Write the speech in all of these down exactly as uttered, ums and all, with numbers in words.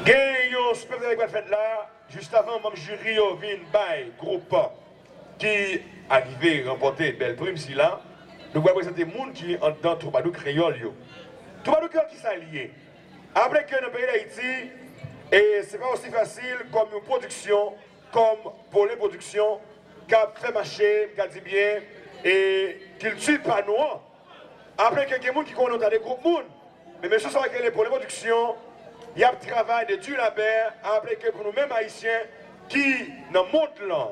Gen yon sipèk travay k pral fèt la, jis avan manm jiri yo vin bay gwoup ki arive ranpòte bèl prim sila, nou pral prezante moun ki anndan Twoubadou Kreyòl yo. Twoubadou Kreyòl, kisa l ye? Raple ke nan peyi Dayiti, e se pa osi fasil kòm yon pwodiksyon, kòm Pole Pwodiksyon, k ap fè mache, m ka di byen, e kilti pa nou an. Raple ke gen moun ki konnen w ta de gwoup moun, men mesye sa yo ki rele Pole Pwodiksyon, y ap travay de dur labeur. Raple ke pou nou menm Ayisyen ki nan mond lan,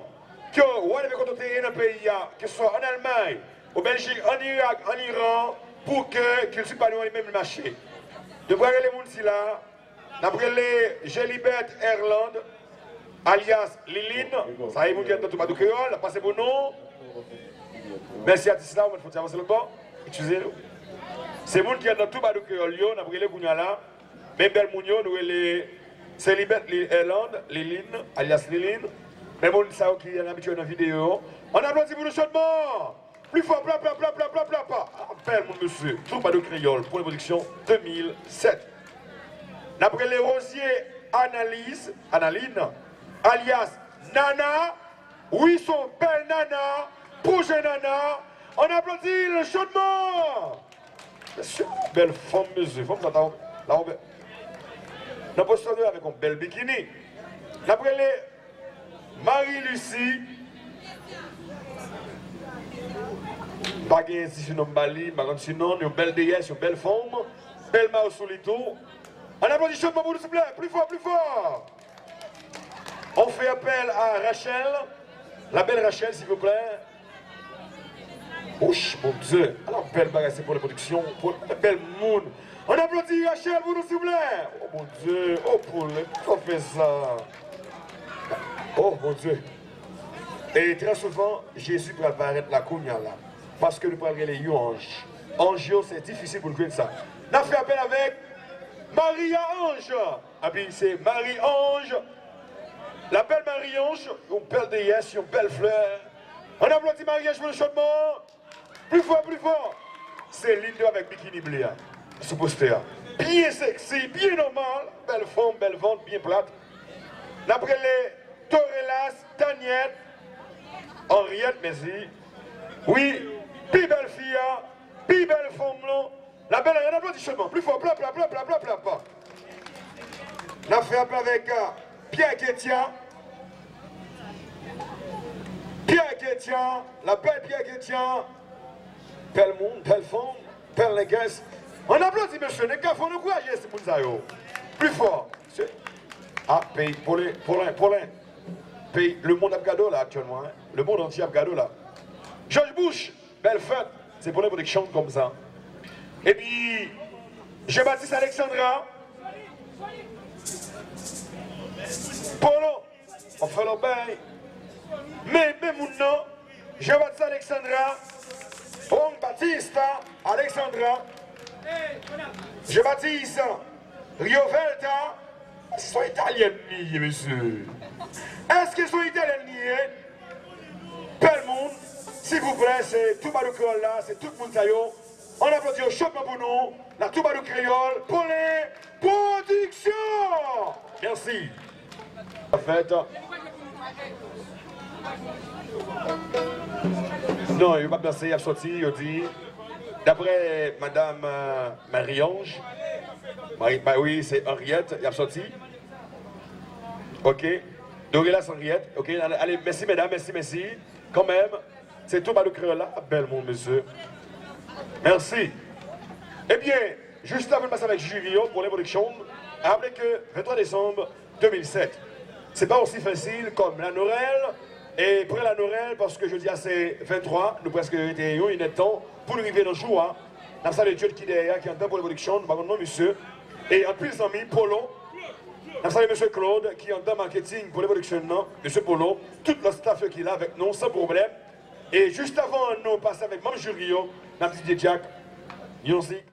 ke w wè depi kote w te ye nan peyi a, keseswa ann Almay, o Bèljik, ann Irak, ann Iran, pou ke kilti pa nou an li menm li mache. Nou pral rele moun sila, n ap rele Gelibert Erland, alyas Liline. Sa e moun ki anndan Twoubadou Kreyòl, l ap pase pou nou. Mèsi atis la, ou mèt fon ti avanse lòt bò. Eskize nou. Se moun ki anndan Twoubadou Kreyòl yo, n ap rele kounye a la. Men bèl moun yo, nou rele Gelibert Li-, Erland, Liline, alyas Liline. Men moun sa yo ki abitye nan videyo yo. Ann aplodi pou nou chodman! Pli fò, pla, pla, pla, pla, pla, pla, pla. Ah, bèl moun, mesye. Twoubadou Kreyòl, Pole Pwodiksyon, de mil sèt. N ap rele Rosie Analyse, Analine, alyas Nana. Wi, se yon bèl nana, pwojè nana. Ann aplodi l chodman! Mesye, bèl fanm, mesye. Fanm sa ta, la, yon bèl, nan pòz sa, avèk yon bèl bikini. N ap rele Marie Lucie, m pa gen ti sinon m ba li, m pa konn sinon, yon bèl deyès, yon bèl fanm, bèl mayo sou li tou. Ann aplodi chodman pou nou, silvouplè, pli fò, pli fò. On fait appel à Rachel, la belle Rachel, s'il vous plaît. Ouch, Bondye, ala bèl bagay, se Pole Pwodiksyon, Pole, bèl moun. Ann aplodi Rachel pou nou, silvouplè. Oh, Bondye, oh, Pole, kisa w fè sa? Oh, Bondye. E trè souvan, Jezi pral parèt la kounye a la. Paske nou pral rele yon anj. Anj yo, se difisil pou n jwenn sa. N ap fè apèl avèk Maria Ange. Epi se Marie Ange. La bèl Marie Ange, yon bèl deyès, yon bèl flè. Ann aplodi Marie Ange pou nou chodman. Pli fò, pli fò. Se Lindo avèk bikini ble a, sou postè a. Byen seksi, byen nòmal. Bèl fanm, bèl vant, byen plat. N ap rele Torelas Daniel. Henriette, mèsi. Wi, pi bèl fi a, pi bèl fanm lan. La bèl, ann aplodi chodman. Pli fò, pla, pla, pla. N ap fè apèl avèk, euh, Pierre Ketia. Pierre Ketia, la bèl Pierre Ketia. Bèl moun, bèl fanm, bèl nègès. Ann aplodi, mesye, nèg Kafou, ann ankouraje ti moun sa yo. Pli fò. Se, ah, peyi, Pole, Pole, Pole. Peyi, lemonn ap gade w la aktyèlman, hein. Lemonn antye ap gade w la. George Bush, bèl fèt. Se Pole Pwodiksyon kòmsa. Epi, Jean-Baptiste Alexandra. Polo. W ap fè lòbèy. Men, men moun nan, Jean-Baptiste Alexandra, Juan Batista Alexandra, Jean-Baptiste Riovelta, se yon Italyèn li ye, mesye. Èske se yon Italyèn li ye? Bèl moun, silvouplè, se Twoubadou Kreyòl la, se tout moun sa yo. Ann aplodi yo chodman pou nou, la Twoubadou Kreyòl, Pole Pwodiksyon! Mèsi. An fèt, non, yo p ap danse, y ap sòti, yo di, daprè madam, euh, Marie-Ange, Marie, Marie, se Henriette, y ap sòti. Ok. Dorelas Henriette, ok. Ale, ale, mèsi, medam, mèsi, mèsi. Kanmenm, se Twoubadou Kreyòl la, bèl moun, mesye. Mèsi. Ebyen, jis avan n pase avèk jiri yo, Pole Pwodiksyon, raple ke venntwa desanm de mil sèt, se pa osi fasil kòm Lanorèl, e pran Lanorèl, paske jodi a se venntwa, nou prèske rete yon inèdtan pou n rive nan jou a. N ap salye Djod ki dèyè a, ki anndan Pole Pwodiksyon, nou pa konn non misye, e anpil zanmi, Polo, N ap salye mesye Claude ki anndan maketing Pole Production nan, mesye Polo, tout lòt staff yo ki la avèk nou san pwoblèm. E jis avan nou pase avèk manm jiri yo, n ap di D J Jack, yon zik.